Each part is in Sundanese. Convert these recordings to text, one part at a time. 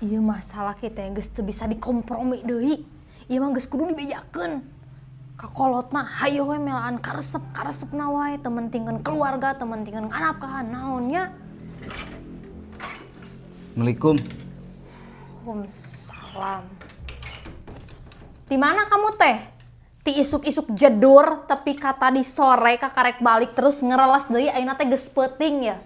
Ieu masalah kita yang geus teu bisa dikompromi deui. Ieu mah geus kudu dibejakeun. Ka kolotna hayo we melaan karesep karesepna wae, teu mentingkeun keluarga, teu mentingkeun nafkahan naon nya. Assalamualaikum. Waalaikumsalam. Di mana kamu teh? Ti isuk-isuk jedur tapi kata di sore kakarek balik terus ngerelas deui, ayeuna teh geus peuting ya.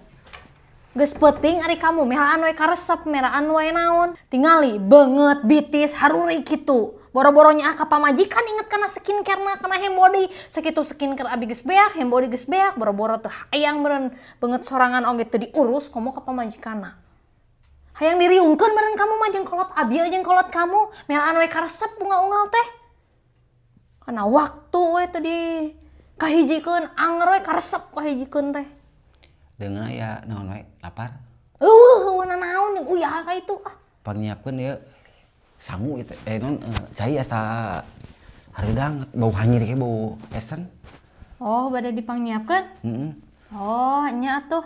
Geus peuting ari kamu melaan we karesep, melaan we naon. Tingali beungeut bitis haruri kitu. Boro-boro nyaah ka pamajikan inget kana skincare na, kana handbody. Sakitu skincare abi geus beak, handbody geus beak, boro-boro teu hayang meureun beungeut sorangan oge teu diurus komo ka pamajikanna. Hayang diriungkeun meureun kamu mah jeung kolot abi jeung kolot kamu, melaan we karesep bunga-unggal teh. Kana waktu we teu di kahijikeun, anger we karesep kahijikeun teh. Dengan aya naon we, lapar? Eueuh, eueuh naon jeung uyah ka itu ah. Pangnyiapkeun ieu sangu itu eh non cai asa hareudang, bau hanyir ge, bau esen. Oh, bade dipangyiapkeun? Heeh. Oh, nya atuh.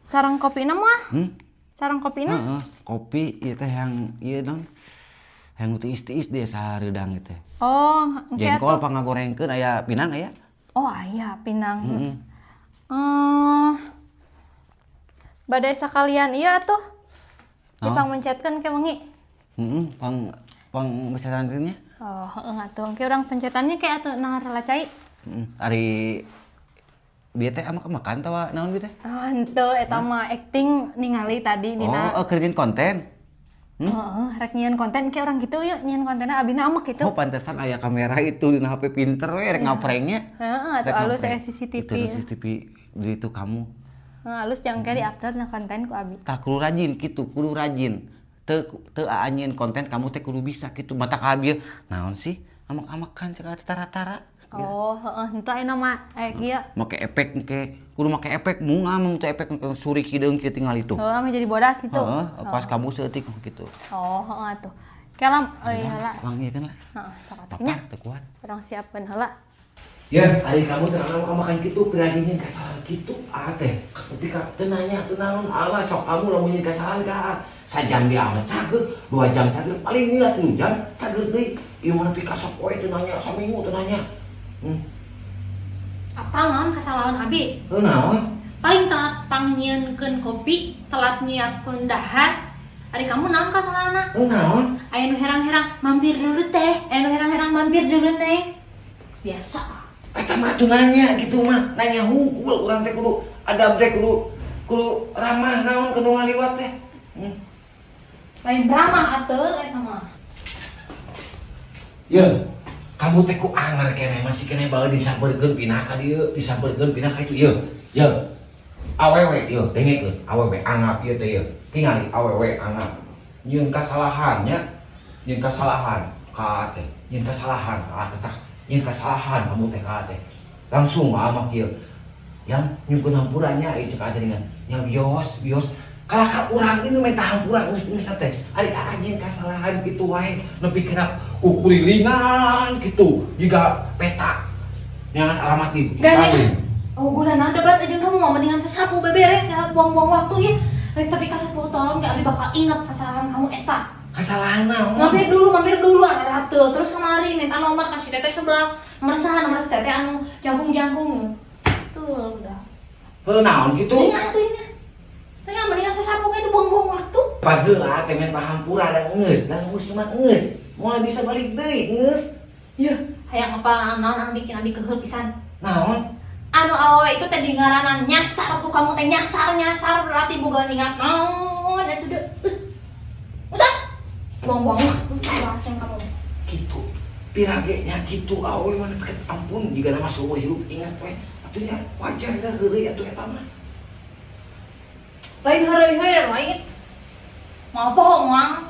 Sareng kopina mah? Hmm? Sareng kopina? Heeh, kopi ieu teh yang ieu non yang nu tiis-tiis dia sahareudang ieu teh. Oh, engke Jengkol atuh. Pangagorengkeun, aya pinang aya? Oh, aya pinang. Heeh. Eh, bade sakalian ieu atuh. Naon? Dipangmencetkeun ke wengi. Heeh, pang pang nya. Oh, heeh atuh. Engke urang pencetannya kayak atuh nang heula cai. Heeh. Ari bieu teh amak makan tawa naon bieu teh? Oh, henteu, eta mah acting ningali tadi dina. Oh, kerjain konten. Heeh, rek nyieun konten kayak orang gitu yuk, nyieun kontennya abina amak gitu. Oh, pantesan aya kamera itu di HP, pinter we rek ngapranknya. Heeh, atuh Rek alus ngaprank. aya CCTV. Itu CCTV di itu kamu. Heeh, alus jang ke di-upload na konten ku abi. Tah, kudu rajin gitu, kudu rajin. Teu teu nyieun konten kamu teh kudu bisa gitu. Mata ka abi naon sih? Amak-amakan cek tara-tara. Oh, heeh, henteu ayeuna mah aya kieu. Make efek ke kudu make efek munga mun teu efek suri hideung kieu tinggal itu. Heeh, mah jadi bodas gitu. Heeh, pas kamu saeutik gitu. Oh, heeh atuh. Kalam euy heula. Bang ieu kan lah. Heeh, sok atuh nya. Lapar teu kuat. Urang siapkeun heula. Ya, ari kamu teh makan kitu piragina kesalahan kitu ah teh. Tapi ka teu nanya teu naon awas sok kamu lamun nyieun kesalahan ka sajam dia mah cager, 2 jam cager, paling lila 3 jam cager deui. Ieu mah nepi ka sapoe teu nanya, saminggu teu nanya. Apa naon kesalahan abi? Heuh, naon? Paling telat pangnyieunkeun kopi, telat nyiapkeun dahar. Ari kamu naon kasalahanna? Heuh, naon? Aya nu herang-herang mampir dulu teh, aya nu herang-herang mampir dulu neng. Biasa. Eta mah tuh nanya gitu mah, nanya hungkul urang teh kudu adab teh kudu kudu ramah naon kudu ngaliwat teh. Lain ramah atuh eta mah. Ya, kamu teh ku anger keneh masih keneh bae disampeurkeun pindah ka dieu, disampeurkeun pindah ka itu ieu. Ye. Awewe ieu dengekeun, awewe anggap ieu teh ieu. Tingali awewe anggap nyieun kasalahan nya, nyieun kasalahan ka teh, nyieun kasalahan ka teh tah, nyieun kasalahan kamu teh ka teh. Langsung amak ieu. Yang nyungkeun hampura nya ieu cek teh dengan nya bios bios kalah ka urang ini minta hampura geus geus teh. Ari nyieun kasalahan kitu wae nepi kena kukurilingan kitu jiga peta jangan alamat di Gak. Oh, guna debat aja kamu mau mendingan sesapu beberes ya, buang-buang waktu ya. Rek tapi ka 10 tahun gak abi bakal inget kesalahan kamu eta. Kesalahan naon? Mampir dulu ada tuh. Terus kemari minta nomor kasih teteh sebelah. Nomor saha, nomor si teteh anu jangkung-jangkung. Tuh udah. Heuh, naon kitu? Ingat tuh ingat. Tengah mendingan sesapu itu buang-buang waktu. Padahal teh minta hampura dan geus, dan geus mah geus. Moal bisa balik deui geus. Ya, hayang apa naon anu bikin abi keheul pisan. Naon? Anu awewe itu teh di ngaranan nyasar tuh kamu teh nyasar nyasar berarti boga ningat naon itu deh. Usah buang-buang waktu bahasa kamu. Gitu. Pirage nya kitu awewe mana pakai ampun jika nama seumur hidup ingat we. Atuh nya wajar dah heureuy atuh eta mah. Lain heureuy heureuy lain. Mau bohong mang.